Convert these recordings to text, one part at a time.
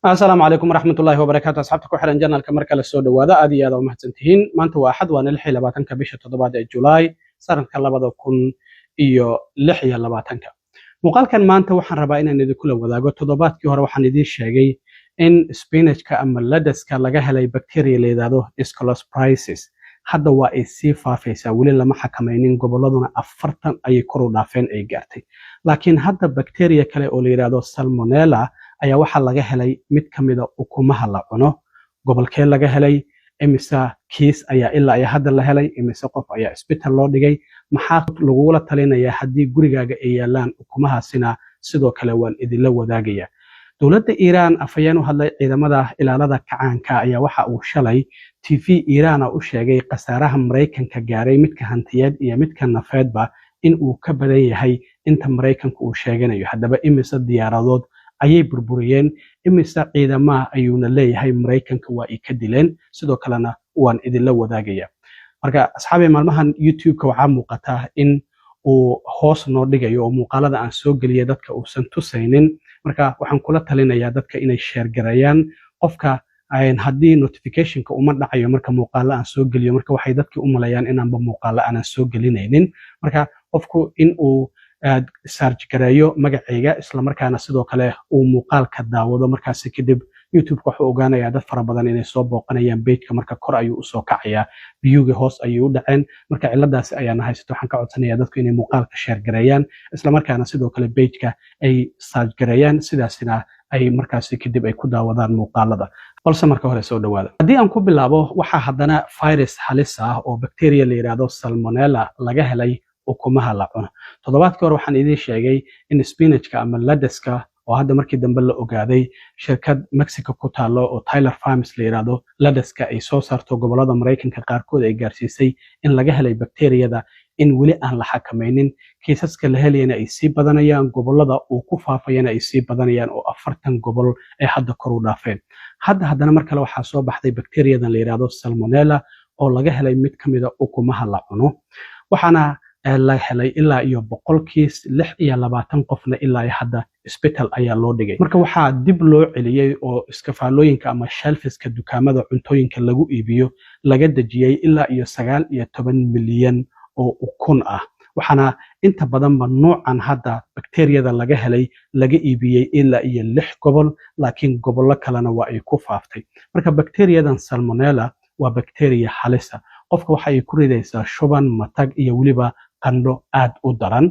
Asalaamu calaykum waraxmatullaahi wabarakaatu. Asxaabta ku xiran channelka, mar kale soo dhowaada. Aad iyo aad u mahadsantihiin. Maanta waa Axad, waana 26-ka bisha toddobaad ee Julaay, sanadka 2026-ka. Muuqaalkan maanta waxaan rabaa inaan idinkula wadaago, toddobaadkii hore waxaan idiin sheegay in spinachka ama lettuceka laga helay bacteria la yidhaahdo Scelosporisis. Hadda waa ay sii faafaysaa, weli lama xakamaynin, gobolladuna 40 ayay kor u dhaafeen ay gaartay. Laakiin hadda bacteria kale oo la yidhaahdo Salmonella ayaa waxaa laga helay mid ka mida ukumaha la cuno. Gobolkee laga helay? Imise kiis ayaa ilaa iyo hadda la helay? Imise qof ayaa isbital loo dhigay? Maxaa lagugula talinayaa haddii gurigaaga ay yaalaan ukumahaasina? Sidoo kale waan idinla wadaagaya. Dowladda Iiraan, afhayeen u hadlay ciidamada ilaalada kacaanka ayaa waxa uu shalay TV Iiraana u sheegay khasaaraha Maraykanka gaaray, midka hantiyeed iyo midka nafeedba, in uu ka badan yahay inta Maraykanka uu sheeganayo. Haddaba imise diyaaradood ayay burburiyeen? Imise ciidamaha ayuuna leeyahay Maraykanka waa ay ka dileen? Sidoo kalena waan idinla wadaagaya. Marka asxaabay, maalmahan YouTube-ka waxaa muuqata in uu hoos noo dhigayo oo muuqaalada aan soo geliya dadka uusan tusaynin. Marka waxaan kula talinayaa dadka inay share gareeyaan. Qofka haddii notificationka uma dhacayo marka muuqaalo aan soo geliyo, marka waxay dadkii u maleeyaan inaanba muuqaalo aanan soo gelinaynin. Marka qofku in uu search gareeyo magacayga, islamarkaana sidoo kale uu muuqaalka daawado, markaasi kadib YouTube-ka wuxuu ogaanayaa dad fara badan inay soo booqanayaan pageka. Marka kor ayuu usoo kacayaa, viewga hoos ayay u dhaceen. Marka ciladaasi ayaana haysato. Waxaan ka codsanayaa dadku inay muuqaalka share gareeyaan, islamarkaana sidoo kale pageka ay search gareeyaan, sidaasina ay markaasi kadib ay ku daawadaan muuqaalada. Balse marka hore soo dhawaada. Haddii aan ku bilaabo, waxaa haddana virus halis ah oo bacteria la yidhaahdo Salmonella laga helay ukumaha la cuno. Toddobaadkii hore waxaan idiin sheegay in spinachka ama lettuceka, oo hadda markii dambe la ogaaday shirkad Mexico ku taalo oo Tyler Farms la yidhaahdo, lettuceka ay soo saarto, gobolada Maraykanka qaarkood ay gaarsiisay, in laga helay bakteriyada, in weli aan la xakamaynin, kiisaska la helayana ay sii badanayaan, gobolada uu ku faafayana ay sii badanayaan, oo 40 gobol ay hadda kor u dhaafeen. Hadda haddana mar kale waxaa soo baxday bakteriyadan la yidhaahdo Salmonella oo laga helay mid ka mida ukumaha la cuno. Waxaana la helay ilaa iyo 100 kiis, 26 qofna ilaa iyo hadda isbital ayaa loo dhigay. Marka waxaa dib loo celiyey oo iskafaalooyinka ama shelfiska dukaamada cuntooyinka lagu iibiyo laga dejiyey ilaa iyo 19 milyan oo ukun ah. Waxaana inta badanba nuucan hadda bakteriyada laga helay laga iibiyey ilaa iyo lix gobol, laakiin gobollo kalena waa ay ku faaftay. Marka bakteriyadan Salmonella waa bakteriya halisa. Qofka waxa ay ku ridaysaa shuban, matag iyo weliba qandho aad u daran.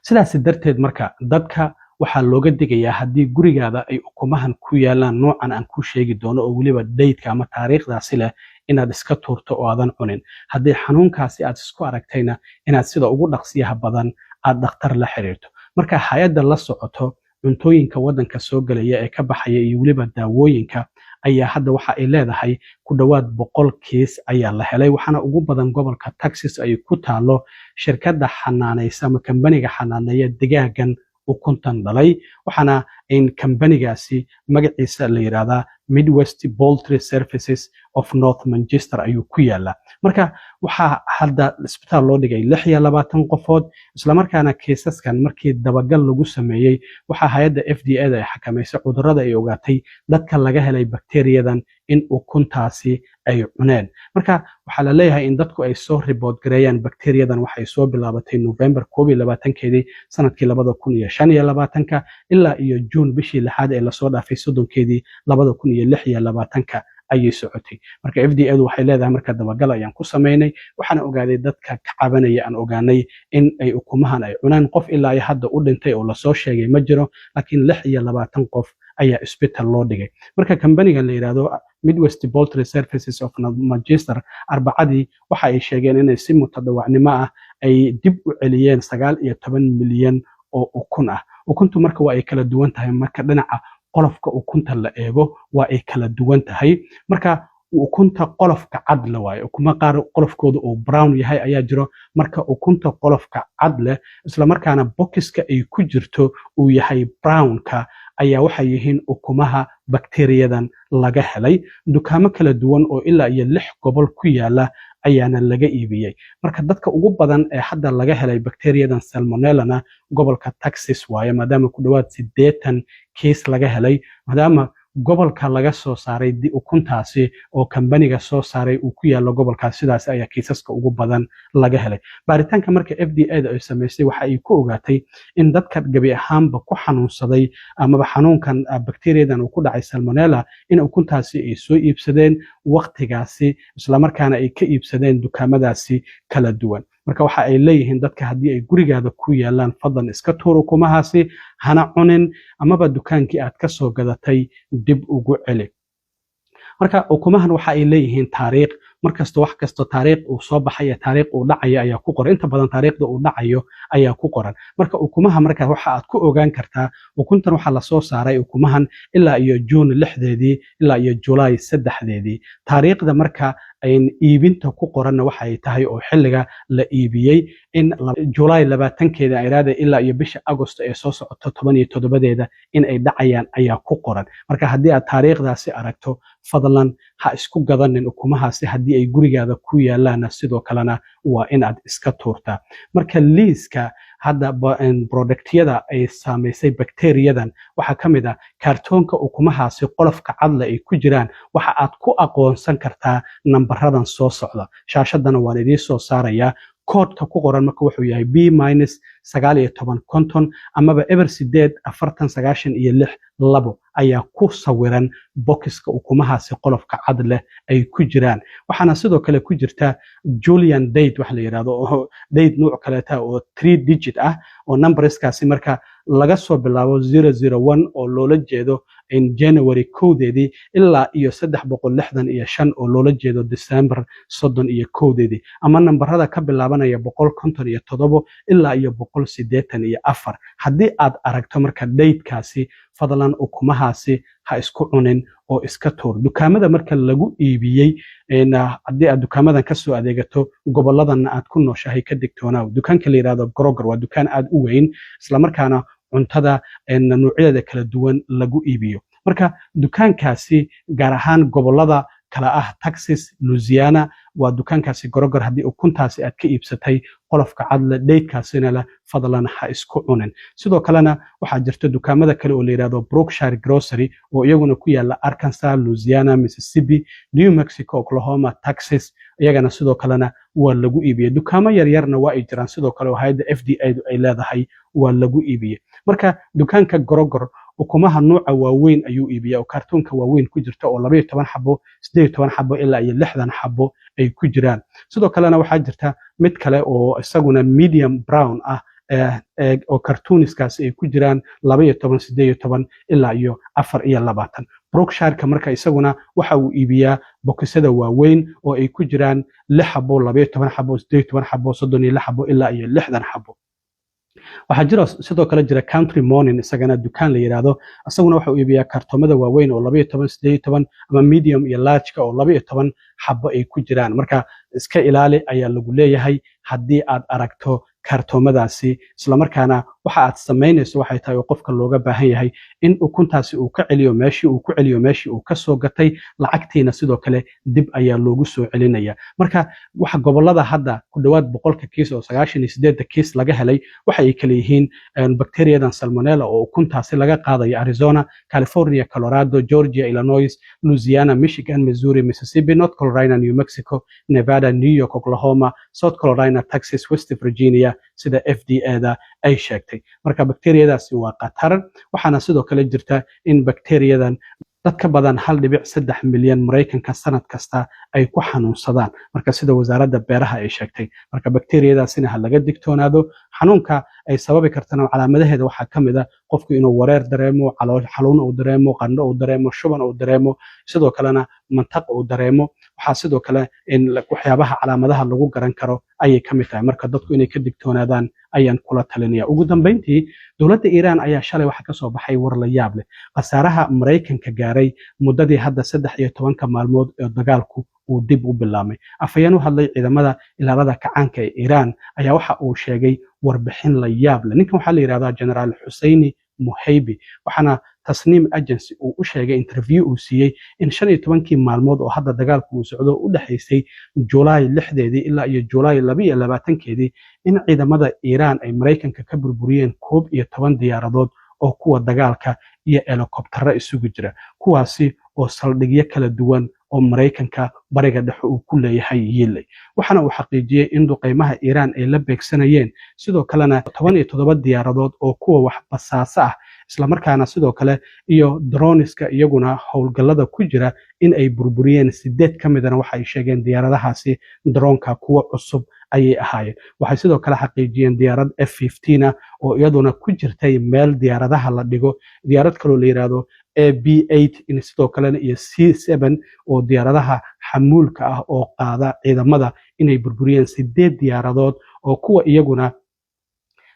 Sidaas darteed marka dadka waxaa looga digayaa, haddii gurigaada ay ukumahan ku yaalaan noocan aan ku sheegi doono, oo weliba dateka ama taariikhdaasi leh, inaad iska tuurto oo aadan cunin. Haddii xanuunkaasi aad isku aragtayna, inaad sida ugu dhaqsiyaha badan aad dhakhtar la xiriirto. Marka hay'adda la socoto cuntooyinka waddanka soo gelaya ee ka baxaya iyo weliba daawooyinka ayaa hadda waxa ay leedahay ku dhowaad 100 kiis ayaa la helay. Waxaana ugu badan gobolka Texas ay ku taalo shirkadda xanaanaysa ama kambaniga xanaaneeya digaagan ukuntan dhalay. Waxaana in kambanigaasi magaciisa la yidhaahdaa Midwest Poultry Services of North Manchester ayuu ku yaalaa. Marka waxaa hadda isbitaal loo dhigay 26 qofood, islamarkaana kiisaskan markii dabagal lagu sameeyey, waxaa hay'adda FDA da ay xakamaysay cudurrada ay ogaatay dadka laga helay bakteriyadan in ukuntaasi ay cuneen. Marka waxaa la leeyahay in dadku ay soo report gareeyaan. Bakteriyadan waxay soo bilaabatay November 21-keedii sanadkii 2025-ka ilaa iyo Juun, bishii lixaad ee lasoo dhaafay, 30-keedii 2026-ka ayay socotay. Marka FDA du waxay leedahay, marka dabagal ayaan ku samaynay, waxaana ogaaday dadka ka cabanaya aan ogaanay in ay ukumahan ay cunaan. Qof ilaa iyo hadda u dhintay oo lasoo sheegay ma jiro, laakiin 26 qof ayaa isbital loo dhigay. Marka kambanigan la yidhaahdo Midwest Poultry Services of Manchester Arbacadii waxa ay sheegeen inay si mutadawacnimo ah ay dib u celiyeen 19 milyan oo ukun ah. Ukuntu marka waa ay kala duwan tahay. Marka dhinaca qolofka ukunta la eego, waa ay kala duwan tahay. Marka ukunta qolofka cad la waayo, ukuma qaar qolofkooda uu brown yahay ayaa jiro. Marka ukunta qolofka cad leh, islamarkaana boxiska ay ku jirto uu yahay brownka, ayaa waxay yihiin ukumaha bakteriyadan laga helay. Dukaamo kala duwan oo ilaa iyo lix gobol ku yaala ayaana laga iibiyey. Marka dadka ugu badan ee hadda laga helay bakteriyadan Salmonellana gobolka Texas waaye, maadaama ku dhowaad 80 kiis laga helay, maadaama Gobolka laga soo saaray ukuntaasi oo kambaniga soo saaray uu ku yaallo gobolkaas, sidaas ayaa kiisaska ugu badan laga helay. Baaritaanka marka FDA da ay samaysay waxa ay ku ogaatay in dadka gebi ahaanba ku xanuunsaday amaba xanuunkan bakteriyadan uu ku dhacay salmonella in ukuntaasi ay soo iibsadeen waktigaasi, islamarkaana ay ka iibsadeen dukaamadaasi kala duwan. Marka waxa ay leeyihiin dadka, haddii ay gurigaada ku yaalaan, fadlan iska tuur ukumahaasi, hana cunin, amaba dukaankii aad ka soo gadatay dib ugu celi. Marka ukumahan waxa ay leeyihiin taariikh. Markasta wax kasto taariikh uu soo baxay, taariikh uu dhacayo ayaa ku qoran. Inta badan taariikhda uu dhacayo ayaa ku qoran. Marka ukumaha marka waxa aad ku ogaan kartaa, ukuntan waxaa lasoo saaray ukumahan ilaa iyo Juun 6deedii ilaa iyo Julaay 3deedii. Taariikhda marka iibinta ku qoranna waxay tahay oo xilliga la iibiyey in Julaay 20keeda iraada ilaa iyo bisha Agosto ee soo socoto 17deeda in ay dhacayaan ayaa ku qoran. Marka haddii aad taariikhdaasi aragto, fadlan ha isku gadanin ukumahaasi. Haddii ay gurigaada ku yaalaanna, sidoo kalena waa in aad iska tuurtaa. Marka liiska hadda productyada ay saamaysay bakteriyadan waxaa ka mid ah kaartoonka ukumahaasi qolofka cadle ay ku jiraan. Waxa aad ku aqoonsan kartaa nambaradan soo socda, shaashadana waan idiin soo saarayaa. Koodka ku qoran marka wuxuu yahay B-1950 amaba 0840962 ayaa ku sawiran bokiska ukumahaasi qolofka cad leh ay ku jiraan. Waxaana sidoo kale ku jirta Julian date wax la yidhahdo, oo date nuuc kaleeta oo three digit ah, oo numberskaasi marka laga soo bilaabo 001 oo loola jeedo in January 1deedii ilaa iyo 365 oo loola jeedo December 31deedii, ama nambarada ka bilaabanaya 157 ilaa iyo 184. Haddii aad aragto marka datekaasi, fadlan ukumahaasi ha isku cunin oo iska tuur. Dukaamada marka lagu iibiyey, haddii aad dukaamadan kasoo adeegato goboladanna aad ku nooshahay, ka digtoonaaw. Dukaanka la yidhahdo Kroger waa dukaan aad u weyn, islamarkaana cuntada noocyadeeda kala duwan lagu iibiyo. Marka dukaankaasi gaar ahaan gobolada kala ah Texas, Louisiana, waa dukaankaasi Kroger. Haddii ukuntaasi aad ka iibsatay qolofka cadle datekaasina leh, fadlan ha isku cunin. Sidoo kalena waxaa jirta dukaamada kale oo la yidhahdo Brookshire Grocery oo iyaguna ku yaala Arkansas, Louisiana, Mississippi, New Mexico, Oklahoma, Texas. Iyagana sidoo kalena waa lagu iibiyey. Dukaamo yaryarna waa ay jiraan sidoo kale oo hay'adda FDA du ay leedahay waa lagu iibiyey. Marka dukaanka Kroger ukumaha nuuca waaweyn ayuu iibiyaa oo kaartoonka waaweyn ku jirta, oo 12 xabo, 18 xabo ilaa iyo 60 xabo ay ku jiraan. Sidoo kalena waxaa jirta mid kale oo isaguna medium brown ah oo kartuuniskaasi ay ku jiraan 12, 18 ilaa iyo 24. Brookshireka marka isaguna waxa uu iibiyaa bokisada waaweyn oo ay ku jiraan 6 xabo, 12 xabo, 18 xabo, 36 xabo ilaa iyo 60 xabo. Waxaa jira sidoo kale jira Country Morning, isagana dukaan la yidhaahdo. Isaguna waxa uu iibiyaa kartoomada waaweyn oo 12, 18 ama medium iyo largeka oo 12 xabo ay ku jiraan. Marka iska ilaali ayaa lagu leeyahay haddii aad aragto kartoomadaasi. Islamarkaana waxa aad samaynayso waxay tahay oo qofka looga baahan yahay in ukuntaasi uu ka celiyo meeshii uu ku celiyo meeshii uu kasoo gatay, lacagtiina sidoo kale dib ayaa loogu soo celinaya. Marka waxa gobolada hadda ku dhowaad 100ka kiis oo 98da kiis laga helay waxa ay kala yihiin bakteriyadan salmonella oo ukuntaasi laga qaadayo Arizona, California, Colorado, Georgia, Illinois, Louisiana, Michigan, Missouri, Mississippi, North Carolina, New Mexico, Nevada, New York, Oklahoma, South Carolina, Texas, West Virginia, sida FDA da ay sheegtay. Marka bakteriyadaasi waa khatar. Waxaana sidoo kale jirta in bakteriyadan dad ka badan 1.3 milyan Maraykanka sanad kasta ay ku xanuunsadaan, marka sida wasaaradda beeraha ay sheegtay. Marka bakteriyadaasina ha laga digtoonaado. Xanuunka ay sababi kartana calaamadaheeda waxaa ka mid ah qofku inuu wareer dareemo, calool xanuun uu dareemo, qandho uu dareemo, shuban uu dareemo, sidoo kalena mantaq uu dareemo. Waxaa sidoo kale in waxyaabaha calaamadaha lagu garan karo ayay ka mid tahay. Marka dadku inay ka digtoonaadaan ayaan kula talinaya. Ugu dambeyntii, dowladda Iiraan ayaa shalay waxaa kasoo baxay war la yaab leh: khasaaraha Maraykanka gaaray muddadii hadda 13ka maalmood ee dagaalku uu dib u bilaabmay. Afhayeen u hadlay ciidamada ilaalada kacaanka ee Iiraan ayaa waxa uu sheegay warbixin la yaab leh. Ninkan waxaa la yidhahdaa Generaal Xuseyni Muhaybi, waxaana Tasniim Agency uu u sheegay interview uu siiyey in 15kii maalmood oo hadda dagaalku uu socdo, u dhexaysay Julaay 6deedii ilaa iyo Julaay 22keedii, in ciidamada Iiraan ay Maraykanka ka burburiyeen 11 diyaaradood. oo kuwa dagaalka iyo helikobtaro isugu jira, kuwaasi oo saldhigyo kala duwan oo Maraykanka Bariga Dhexe uu ku leeyahay yiilay. Waxaana uu xaqiijiyey in duqeymaha Iiraan ay la beegsanayeen sidoo kalena 17 diyaaradood oo kuwa wax basaasa ah, islamarkaana sidoo kale iyo droniska iyaguna howlgallada ku jira in ay burburiyeen sideed ka midana. Waxa ay sheegeen diyaaradahaasi dronka kuwo cusub ayay ahaayeen. Waxay sidoo kale xaqiijiyeen diyaarad F-15 ah oo iyaduna ku jirtay meel diyaaradaha la dhigo, diyaarad kaloo la yidhaahdo AB-8 in sidoo kalena iyo C-7 oo diyaaradaha xamuulka ah oo qaada ciidamada inay burburiyeen, sideed diyaaradood oo kuwa iyaguna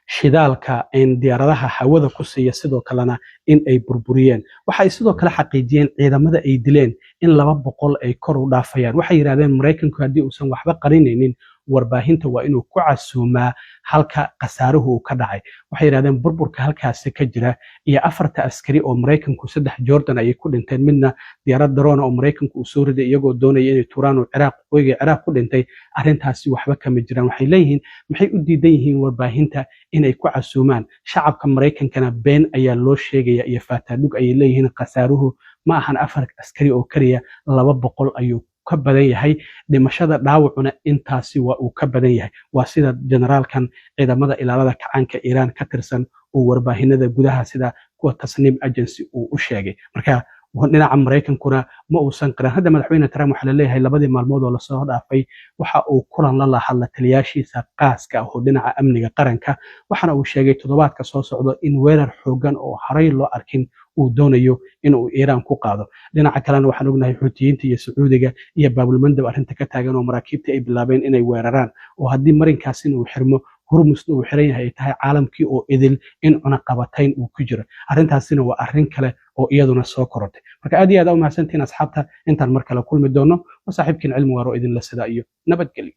shidaalka diyaaradaha hawada ku siiya sidoo kalena in ay burburiyeen. Waxay sidoo kale xaqiijiyeen ciidamada ay dileen in 200 ay kor u dhaafayaan. Waxay yidhahdeen Maraykanku haddii uusan waxba qarinaynin, warbaahinta waa inuu ku casuumaa halka khasaaruhu uu ka dhacay. Waxay yidhahdeen burburka halkaasi ka jira iyo afarta askari oo Maraykanku, saddex Jordan ayay ku dhinteen, midna diyaarad drone oo Maraykanku uu soo riday iyagoo doonaya inay tuuraan oo Ciraaq, waqooyiga Ciraaq ku dhintay, arrintaasi waxba kama jiraan. Waxay leeyihiin maxay u diidan yihiin warbaahinta inay ku casuumaan? Shacabka Maraykankana been ayaa loo sheegaya iyo faataadhug ayay leeyihiin. Khasaaruhu ma ahan afar askari oo keliya, 200 ayuu ka badan yahay dhimashada, dhaawacuna intaasi waa uu ka badan yahay. Waa sida generaalkan ciidamada Ilaalada Kacaanka Iiraan ka tirsan uu warbaahinada gudaha sida kuwa Tasniim Agency uu u sheegay. Marka dhinaca Maraykankuna ma uusan qiran. Hadda Madaxweyne Trump waxaa laleeyahay labadii maalmood oo lasoo dhaafay waxa uu kulan la lahaa la taliyaashiisa qaaska ah oo dhinaca amniga qaranka, waxaana uu sheegay toddobaadka soo socdo in weerar xoogan oo haray loo arkin uu doonayo inuu Iiraan ku qaado. Dhinaca kalena waxaan ognahay Xuutiyiinta iyo Sacuudiga iyo Baabulmandab arrinta ka taagan oo maraakiibta ay bilaabeen inay weeraraan, oo haddii marinkaasina uu xirmo, Hurmusna uu xiran yahay, ay tahay caalamkii oo idil in cunaqabatayn uu ku jiro. Arrintaasina waa arrin kale oo iyaduna soo korortay. Marka aad iyo aad aa u mahadsantihiin asxaabta. Intaan mar kale kulmi doono, waa saaxiibkiin Cilmi Waaro idinla sida iyo nabadgelyo.